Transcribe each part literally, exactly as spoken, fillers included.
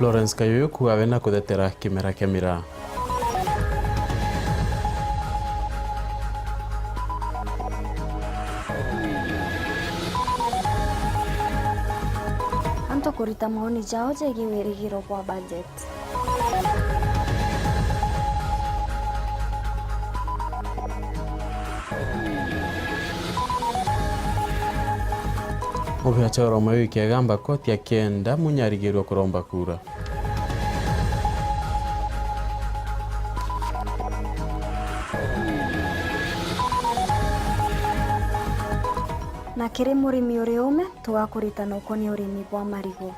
Florence Kayuyu kuuga we na kuthetera kimera kia miraa. Antu kurita maoni jao jegii wirigiro bwa budget. Mubiacara umwe wiki agamba koti akienda Munya arigirwe kuromba kura. Na kiri murimi uri ume, tugakuritana ukonie urimi bwa marigu.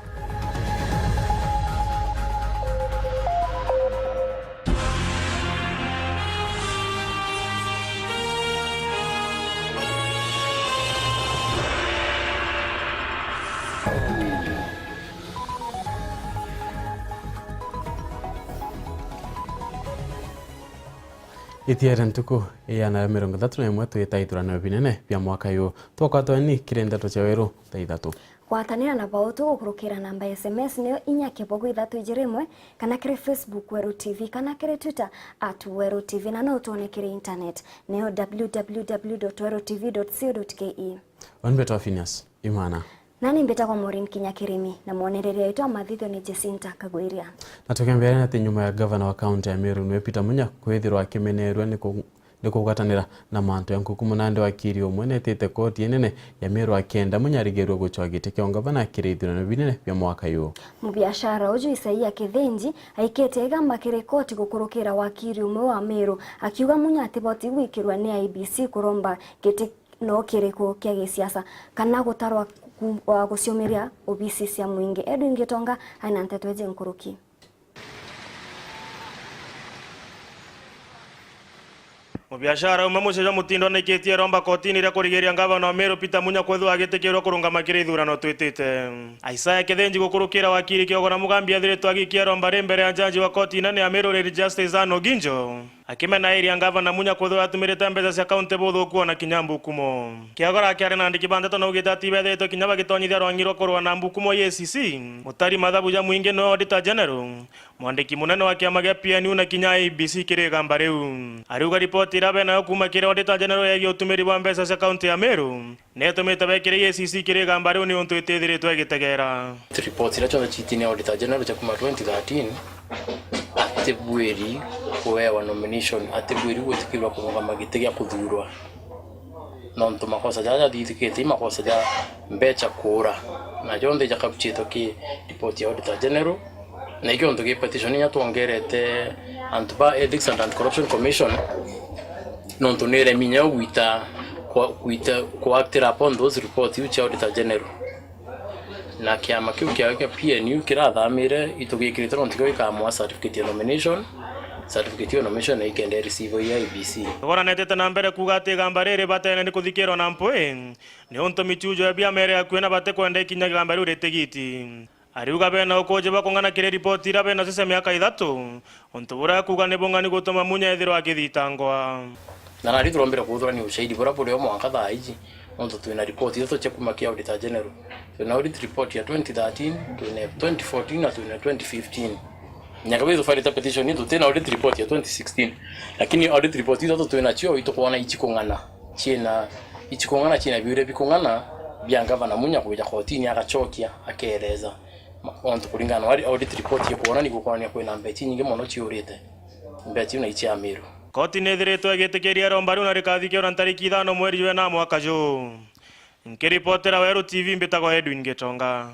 Itiere ntuku iana ya mirongo ithatu na imwe twita ithuraniro binene bia mwaka uyu. Twokwatwa ni kiri ndeto cia weru thaa ithatu. Gwatanira na bau tugukurukira namba ya S M S niyo inya kibogo ithatu ijiri imwe, kana kiri Facebook Weru T V, kana kiri Twitter at Weru T V, na no utwone kiri internet niyo w w w dot weru t v dot co dot k e. Uni mbetwa Phineas Imana. Nani mbitagwa Maureen Kinya Kirimi, na mwonereria wetu wa mathithio ni Jacinta Kagwiria. Na tukembere ati nyuma ya gavana wa kaunti ya Meru niwe Peter Munya kwithirwa akimeneerua ni ku-, ni kugwatanira na mantu ya nkuku, munandi wakiri umwe netite koti inene ya Meru akienda Munya arigirwe gucwa giti kia ungavana kiri ithurano binene bia mwaka uyu. Mubiashara uju Isaia Kithinji aikite igamba kiri koti gukurukira wakiri umwe wa Meru, akiuga Munya atiboti gwikirwa ni I E B C kuromba giti no kiriku kia gisiasa kana gutarwa ku-, wa guciumiria obisi cia mwingi. Edwin Gitonga aina nteto iji nkuruki. Mubiashara umwe mucii jwa mutindo naikitie iromba kotini ria kurigiria ngavana wa Meru Peter Munya kwithirwa agitikirwa kurungama kiri ithurano twitite. Isaiah Kithinji gukurukira wakiri Kiogo na Mugambi ethiritwe agikia iromba ri mbere ya jaji wa koti inene ya Meru Lady Justice Anne Oginjo. Akimenairia ngavana Munya kwithirwa atumirite mbeca cia kaunti buthuku ona kinya mbukumo. Kiagora akiaria na andiki ba nteto naugite ati ibethiritwe kinya bagitonyithia rwangi rwa kurua na mbukumo ya A C C. Mutari mathabu ja mwingi niwe Auditor General, mwandiki munene wa kiama gia P N U na kinya I E B C kiri igamba riu. Ariuga ripoti iria benayo kuuma kiri Auditor General yegie utumiri bwa mbeca cia kaunti ya Meru neetumite bekire A C C kiri igamba riu niuntu itithiritwe igitegera. Report iria cionthe ciiti ni Auditor General cia kuuma twenty thirteen, atibwiri kuewa nomination, atibwiri gwitikirwa kurungama giti gia kuthuurwa. Nontu makosa jaria jathithikite i makosa ja mbeca kuura, na jonthe jakabuchitwe ki report ya Auditor General. Na ikio ntu gi petition inya twongerete antu ba Ethics and Anti-Corruption Commission, nontu niremi inya gwita kwa, gwita ku actira upon those reports iu cia Auditor General. Na kiama kiu kia, kia P N U kirathamire, itugikirite nontu kio gikamwa certificate ya nomination, certificate ya nomination na ikenda receive ya I E B C. Thogora netete na mbere kuuga ati igamba riri batene ni kuthikirwa na mpwi, niuntu michujo ya biama iri akui na batikwenda ikinya igamba riu ritigiti. Ariuga bena ukuuji bwa kung'ana kiri ripoti iria benacio cia miaka ithatu, untu buria akuuga ni bung'ani gutuma Munya ethirwa akithitangwa. Na nari turombire kuthurania ushahidi buria buri o mwanka thaa iji, nontu twina ripoti ithatu cia kuuma ki Auditor General. Twina audit report ya twenty thirteen, twina twenty fourteen na twina twenty fifteen. Nyaka bi tufailite petition, tutina audit report ya twenty sixteen. Lakini audit report ithatu twinacio, itukwona ichikung'ana. Ciina ichikung'ana, ciina biuria bikung'ana bia ngavana Munya kwija kotini agachokia, akeereza. Ma-, ontu kuringana na audit report ikwonania, gukwonania kwina mbecha inyingi mono ciurite. Mbecha iu na icia Meru. Koti ni ithiritwe igitikiria iromba riu na rikathikirwa ntariki ithano mweri jwa ina mwaka juu. Nkiripotera Weru T V, mbitagwa Edwin Gitonga.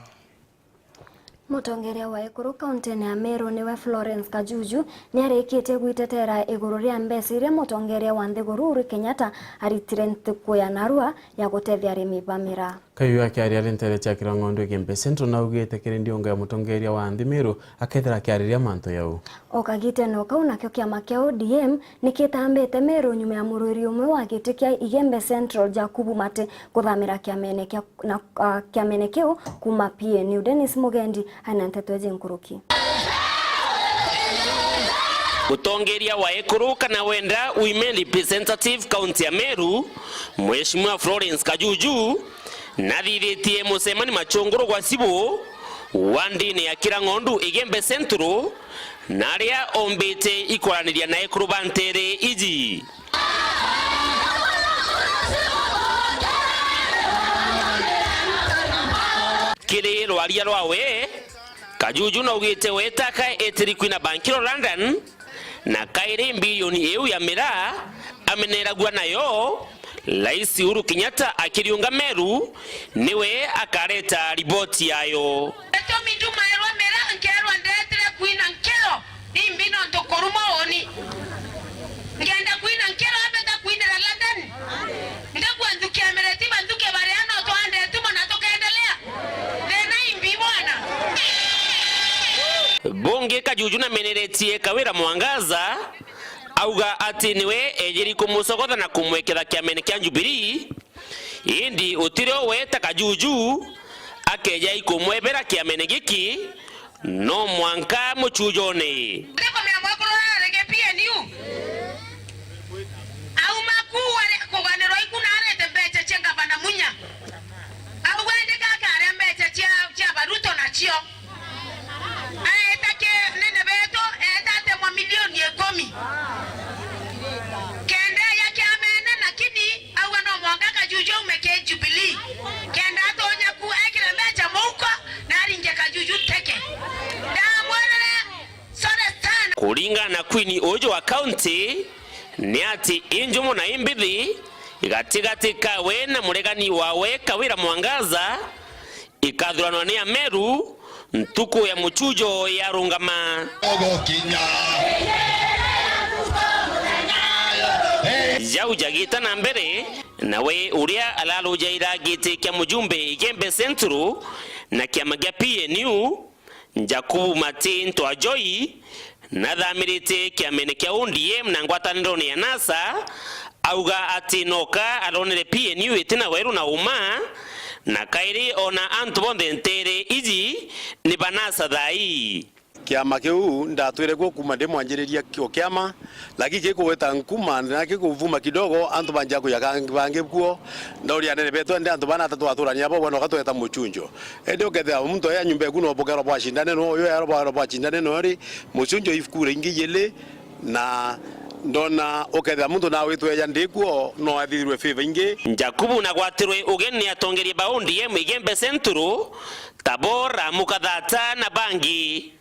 Mutongeria wa ekuru kauntine ya Meru niwe Florence Kajuju niarikitie gwitetera iguru ria mbeca iria mutongeria wa nthiguru Uhuru Kenyatta aritire ntuku ya narua ya gutethia arimi ba miraa. Kayuyu akiaria ari nteere cia Kirang'ondu Igembe Central naugite kiri ndiunga ya mutongeria wa nthi Meru akethira akiariria mantu jau. O kagitene o kau nakio kiama kia O D M nikitambite Meru nyuma ya murwiri umwe wa giti kia Igembe Central Jakubu Mate kuthamira kiamene kia, na, ah, kiamene kiu kuuma P N U. Dennis Mugendi aina nteto iji nkuruki. Mutongeria wa ekuru kana wenda women representative kaunti ya Meru, Mheshimiwa Florence Kajuju, nathithitie mucemani Machunguru gwa Sibu, Wandini ya Kirang'ondu Igembe Central, na aria ombite ikwaraniria na ekuru ba ntere iji. Kiri rwaria rwawe, Kajuju naugite we taka etiri kwina bankiro London, na kairi mbilioni iu ya miraa ameneragua nayo, Rais Uhuru Kenyatta akiriunga Meru, niwe akareta riboti yayo. Gitumi ndumairwa miraa, nkerwa ndetire kwina nkiro, imbi nontu kurumwa uuni. Ngenda kwina nkiro, ambita kwinira London. Ndakua nthuki ya mireti, banthuke baria no twande tumo na tukendelea. Thina imbi bwana. Bungi Kajuju nameneretie Kawira Mwangaza, auga ati niwe ejiri kumucogotha na kumweketha kiamene kia Jubilee, indi utirio we ta Kajuju akeja ikumwebera kiamene giki, no mwanka muchujone. Ndikumenya mwekuru ararege P N U. Auma ku ari kuganirwa iku na arete mbecha cia ngavana Munya. Au indi gaka aria mbecha cia, cia Baruto nacio. Aeta kinene betu, eeta atemwa milioni ikumi. Kenda ya kiamene, lakini auga no mwanka Kajuju aume ki Jubilee. Kenda atonya ku ekire mbecha mouko, na aringe Kajuju teke. Ndamwirire, sorry sana. Kuringana na Queen uju wa county, ni ati injumu na imbithi gatigati kawe na muregani wawe Kawira Mwangaza, ikathuranwa ni Ameru ntuku ya muchujo yarungama. Ogokinya. Jau jagita na mbere, nawe uria ararujaira giti kia mujumbe Igembe Central na kiama gia P N U, Jakubu Mati Ntwajoi, nathamirite kiamene kia O D M na ngwatanirone ya NASA, auga ati noka aronere P N U itina weru na uma, na kairi ona antu bonthe ntere iji ni ba NASA thaa ii. Kiama kiu ndatwire kuo kuuma ndi mwanjiriria kio kiama, lakini gikugweta nkuma na gikuvuma kidogo, antu banjia kuja kangi bangi kuo. Ndauria anene betu, ende antu bana atatu aturania abo bwana ukatweta muchunjo. Indi ukethira muntu ya nyumba eku no bukero bwa cindane no, uyu ero bwa cindane no ri, muchunjo ifuku ringi ijiri, na ndona ukethira muntu nawitwe eja ndikuo, no athithirwe favor ingi. Jakubu nagwatirwe ugeni ni atongeria ba O D M Igembe Central, Tabora, Mukathata na bangi.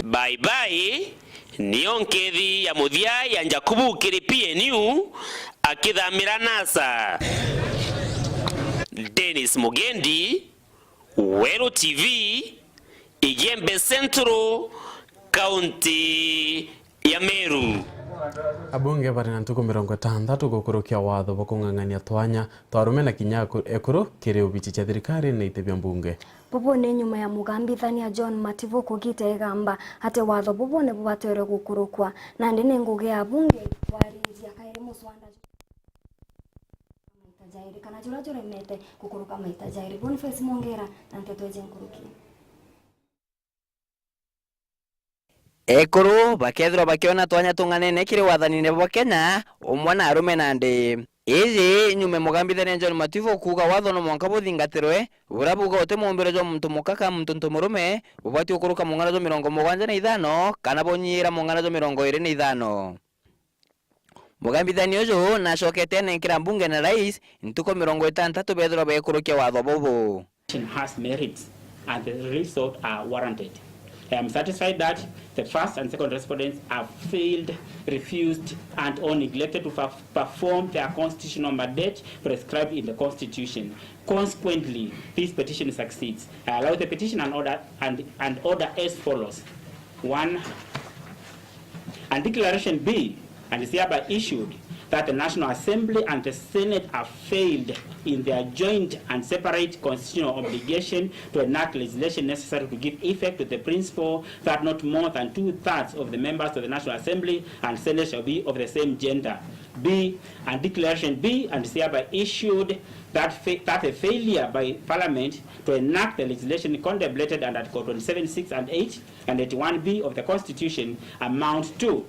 Bye bye, nio nkethi ya muthia ya Jakubu kiri P N U akithamira NASA. Dennis Mugendi, Weru T V, Igembe Central, kaunti ya Meru. Abunge bari na ntuku mirongo itantatu gukurukia watho bwa kung'ang'ania twanya twa arume na kinya aku-, ekuru kiri obici cia thirikari na iti bia mbunge. Bubu ni nyuma ya mugambithania John Mativu kugita igamba ati watho bubu ni bubatere gukurukwa. Nandi ni ngugi ya abunge kwariria kairi muswanda maita jairi, kana juria juremete gukuruka maita jairi. Boniface Mwongera na nteto iji nkuruki. Ekuru bakethirwa bakiona twanya tung'anene kiri wathanine bwa Kenya, umwe na arume nandi. Iji nyume mugambithania John Mativo kuuga watho no mwanka buthingatirwe, buria buuga uti mumbire jwa muntu muka ka muntu ntu murume bubati gukuruka mung'ana jwa mirongo mugwanja na ithano kana bunyiira mung'ana jwa mirongo iri na ithano. Mugambithania uju nacokete anenkera mbunge na rais ntuku mirongo itantatu bethirwa baikurukia watho bubu. Has merits and the results are warranted. I am satisfied that the first and second respondents have failed, refused, and or neglected to perf-, perform their constitutional mandate prescribed in the Constitution. Consequently, this petition succeeds. I allow the petition and order, and, and order as follows. One, and declaration B, and is hereby issued that the National Assembly and the Senate have failed in their joint and separate constitutional obligation to enact legislation necessary to give effect to the principle that not more than two-thirds of the members of the National Assembly and Senate shall be of the same gender. B, and declaration B, and is hereby issued that fa-, that a failure by Parliament to enact the legislation contemplated under Article twenty-seven six and eight and eighty-one B of the Constitution amount to.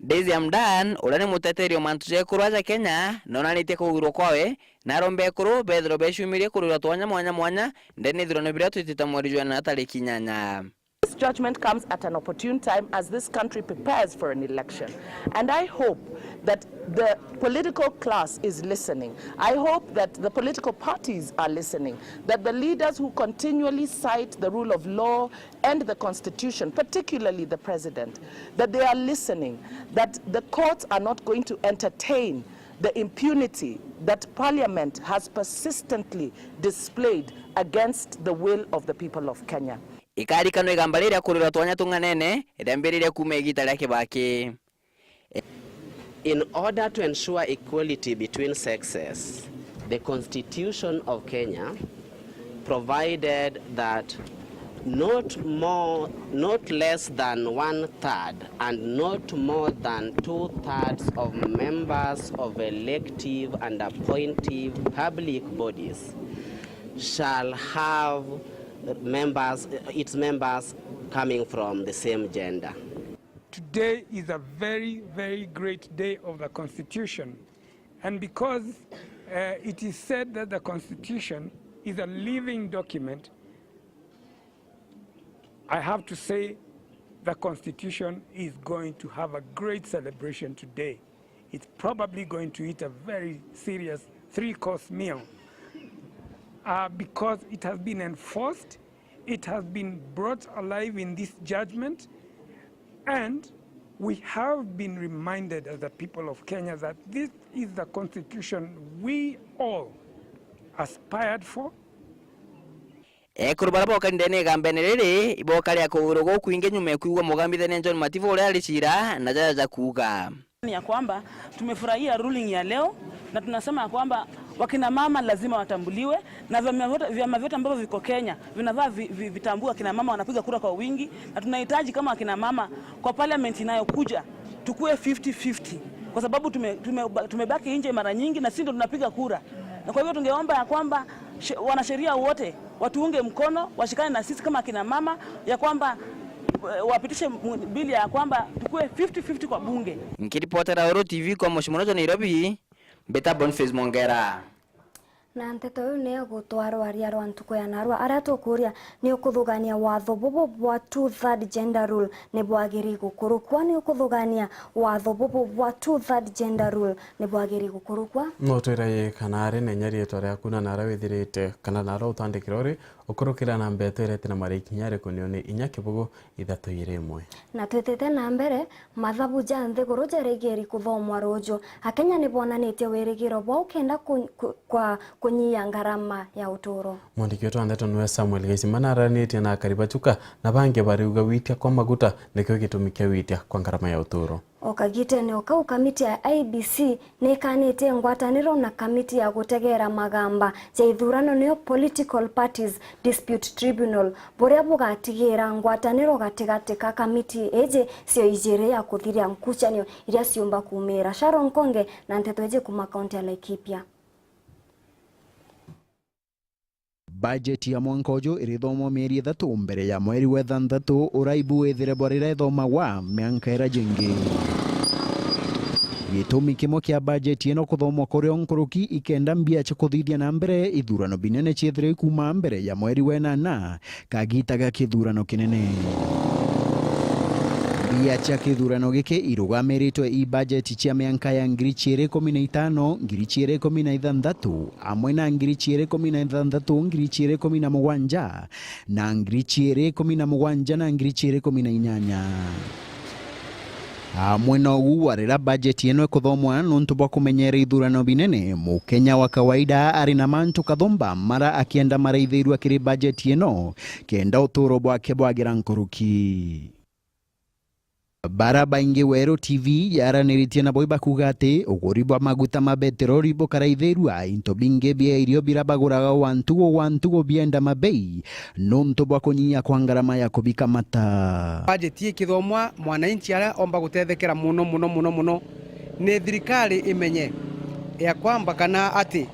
Daisy Amdan, uria ni muteteri o mantu ja ekuru aja Kenya, nonanitie kugwirwa kwawe, na aromba ekuru bethirwe beciumirie kurirwa twanya mwanya mwanya ndene ithurano biria twitite mweri jwa nana tariki inyanya. This judgment comes at an opportune time as this country prepares for an election. And I hope that the political class is listening. I hope that the political parties are listening, that the leaders who continually cite the rule of law and the constitution, particularly the president, that they are listening, that the courts are not going to entertain the impunity that parliament has persistently displayed against the will of the people of Kenya. Ikarikanwa igamba riria kurirwa twanya tung'anene riambiririe kuuma igita ria Kibaki. In order to ensure equality between sexes, the Constitution of Kenya provided that not more, not less than one third and not more than two thirds of members of elective and appointive public bodies shall have members, its members coming from the same gender. Today is a very, very great day of the Constitution. And because, uh, it is said that the Constitution is a living document, I have to say the Constitution is going to have a great celebration today. It's probably going to eat a very serious three-course meal, uh, because it has been enforced, it has been brought alive in this judgment, and we have been reminded as the people of Kenya that this is the constitution we all aspired for. Ekuru baria bokari ndene igambene riri, ibokaria kuguru gukwingi nyuma ya kwigua mugambithania John Mativo uria ari cira na jaja ja kuuga. Ni ya kwamba tumefurahia ruling ya leo na tunasema ya kwamba wakina mama lazima watambuliwe na vyama vyote, vyama vyote ambavyo viko Kenya vinafaa vi-, vi-, vitambue akina mama wanapiga kura kwa wingi, na tunahitaji kama akina mama kwa parliament inayokuja tukue fifty fifty, kwa sababu tume-, tume-, tumebaki nje mara nyingi na sisi ndo tunapiga kura, na kwa hivyo tungeomba ya kwamba she-, wanasheria wote watuunge mkono, washikane na sisi kama akina mama, ya kwamba, eh, wapitishe mu-, bili ya kwamba tukue fifty fifty kwa bunge. Nkiripotera Uru T V kwa mucii munene jwa Nairobi, mbita Boniface Mwongera. Na nteto iu niyo igutwarwaria rwa ntuku ya narua. Aria tukuuria, ni ukuthugania watho bubu bwa two third gender rule ni bwagiri gukurukwa? Ni ukuthugania watho bubu bwa two third gender rule ni bwagiri gukurukwa? No twira ii kana ari na inya riitwa riaku na naria withirite kana naria utwandikira uri, ukurukira namba itwirete na mari ikinya riku nio ni inya kibugu ithatu iri imwe. Na twitite na mbere, mathabu ja nthiguru jarigiri kuthomwa ruju. Akenya ni bonanitie wirigiro bwao kenda ku-, ku-, kwa kunyia ngarama ya uturo. Mwandiki wetu wa ndeto niwe Samuel Gaisima na araranitie na akari ba Chuka na bangi bariuga witia kwa maguta nikio gitumi kia witia kwa ngarama ya uturo. O kagitene o kau, kamiti ya I E B C ni ikanitie ngwataniro na kamiti ya gutegera magamba ja ithurano, niyo Political Parties Dispute Tribunal, buria bugatigira ngwataniro gatigati ka kamiti iji cio ijiri ya kuthiria nkucanio iria ciumba kuumira. Sharon Nkonge na nteto iji kuuma kaunti ya Laikipia. Bajeti ya mwanka uju irithomwa mieri ithatu mbere ya mweri wa ithanthatu, uraibu withire bwa riria ithomagwa mianka iria jingi. Gitumi kimwe kia bajeti ino kuthomwa kuri o nkuruki ikenda mbia cia kuthithia na mbere ithurano binene ciithire ikuuma mbere ya mweri wa inana, kagita ga kithurano kinene. Mbia cia kithurano giki irugamiritwe i bajeti cia mianka ya ngiri ciiri ikumi na itano, ngiri ciiri ikumi na ithanthatu, amwe na ngiri ciiri ikumi na ithanthatu, ngiri ciiri ikumi na mugwanja, na ngiri ciiri ikumi na mugwanja na ngiri ciiri ikumi na inyanya. Amwe na ugu, wa riria bajeti ino ikuthomwa nuntu bwa kumenyera ithurano binene, Mukenya wa kawaida ari na mantu kathumba mara akienda maraithirua kiri bajeti ino, kenda uturo bwake bwagira nkuruki. Bara baingi Weru T V yaraniritie nabo ibakuga ati uguri bwa maguta ma beterori bukaraithirua, into bingi bia irio bira baguraga gwa ntugu gwa ntugu bienda mabei nuntu bwa kunyia kwa ngarama ya kubika mata. Bajeti ikithomwa, mwananchi aria omba gutethekera muno, muno, muno, muno ni thirikari imenye ya kwamba kana ati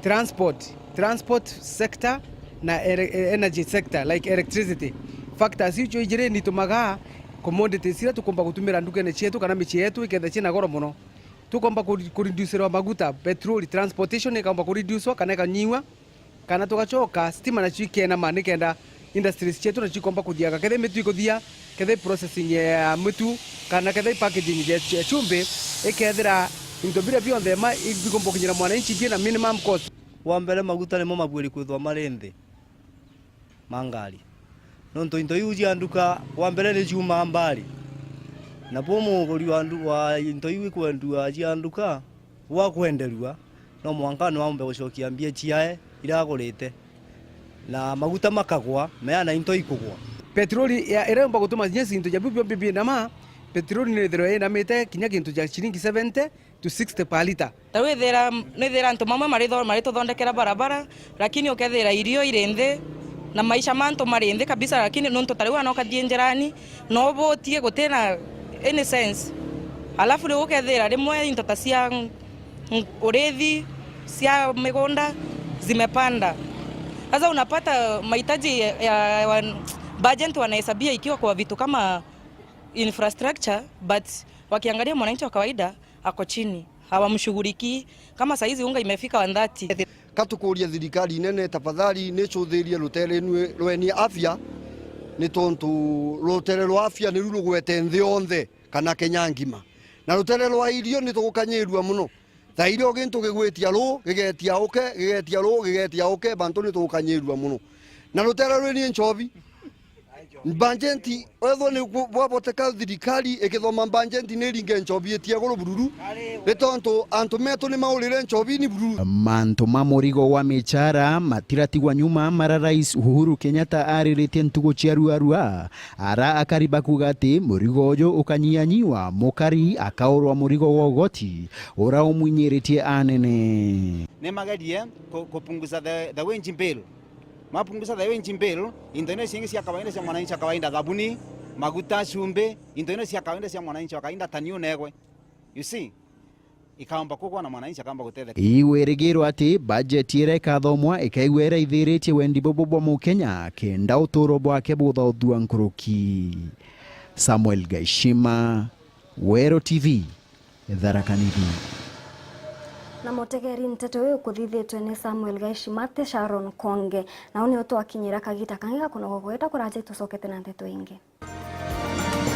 transport, transport sector na ele-, energy sector, like electricity, factors icio ijiri nitumaga Commodities iria tukumba gutumira ndukene cietu kana micii yetu ikethira ciina goro mono. Tukomba ku, ku reducerwa maguta, petroli, transportation ikaomba ku reducewa kana ikanyiwa, kana tugacoka stima nacio ikeenama nikenda industries cietu nacio ikomba kuthiaga. Kethira mitu ikuthia, kethira processing ya mitu, kana kethira packaging ya, ya chumbi, ikethira into biria bionthe ma, i, bikomba gukinyira mwananchi bina minimum cost. Wa mbere, maguta nimo mabuiri kwithwa mari nthi ma ngari. Nontu into iu cia nduka, wa mbere, ni ciumaa mbari. Na bu muguri wa ndu, wa into iu ikwendua cia nduka, bwa kwenderua, no mwanka ni waumbe gucokia mbia ciae iria agurite. Na maguta makagwa, mea na into ikugwa. Petroli ya, iria yumba gutuma kinya into ja biu bionthe biinama, petroli ni ithirwa inamite kinya gintu ja ciringi seventy to sixty per litre. Ta riu ithira, nithira antu mamwe maritho-, marituthondekera barabara, lakini ukethira irio iri nthi, na maisha ma antu mari nthi kabisa, lakini nontu ta riu ana ukathii njirani, no ubutie gutina any sense. Alafu riu ukethira rimwe into ta cia ng-, ng-, urithi, cia migunda zimepanda. Sasa unapata mahitaji ya, ya, wa-, budget wanahesabia ikiwa kwa vitu kama infrastructure, but wakiangalia mwananchi wa kawaida, ako chini, hawamshughulikii. Kama saizi unga imefika one thirty. Ka tukuuria thirikari inene, tafadhali, ni cuthirie rutere rwenu rweni afya, ni tontu rutere rwa afya niru rugwete nthi yonthe kana Kenya ngima. Na rutere rwa irio ni tugukanyirua mono. Thaa irio gintu gigwitia ruu, gigetia uke, gigetia ruu, gigetia uke, bantu ni tugukanyirua mono. Na rutere rwini nchobi. Bajeti, wethwa ni ku-, bwaboteka thirikari ikithoma bajeti ni iringe nchobi itie iguru bururu, ni tontu antu metu ni maurire nchobi ni bururu. Mantu ma murigo wa michara matiratigwa nyuma, mara Rais Uhuru Kenyatta ariritie ntugu cia ruarua, ara akari bakuga ati murigo uju ukanyianyiwa, mukari akaurwa murigo wa ugoti ura umwinyiritie anene. Nimagerie ku-, kupunguza the, the wage bill. Mapunguza the wage bill, into ino ciingi cia kawaida cia mwananchi wa kawaida, thabuni, maguta, chumbi, into ino cia kawaida cia mwananchi wa kawaida ta niu negwe. You see? Ikaomba kugwa na mwananchi akaomba gutetheka. Igwirigirwa ati bajeti iria ikathomwa ikaigua iraithiritie wendi bubu bwa Mukenya kenda uturo bwake buthauthua nkuruki. Samuel Gaishima, Weru T V, Tharaka Nithi. Na mutegeri, nteto iu ukuthithitwe ni Samuel Gaishima, ti Sharon Konge. Na uu niu twakinyira kagita kangi ga kunoga gwita kuraja, itucokete na nteto ingi.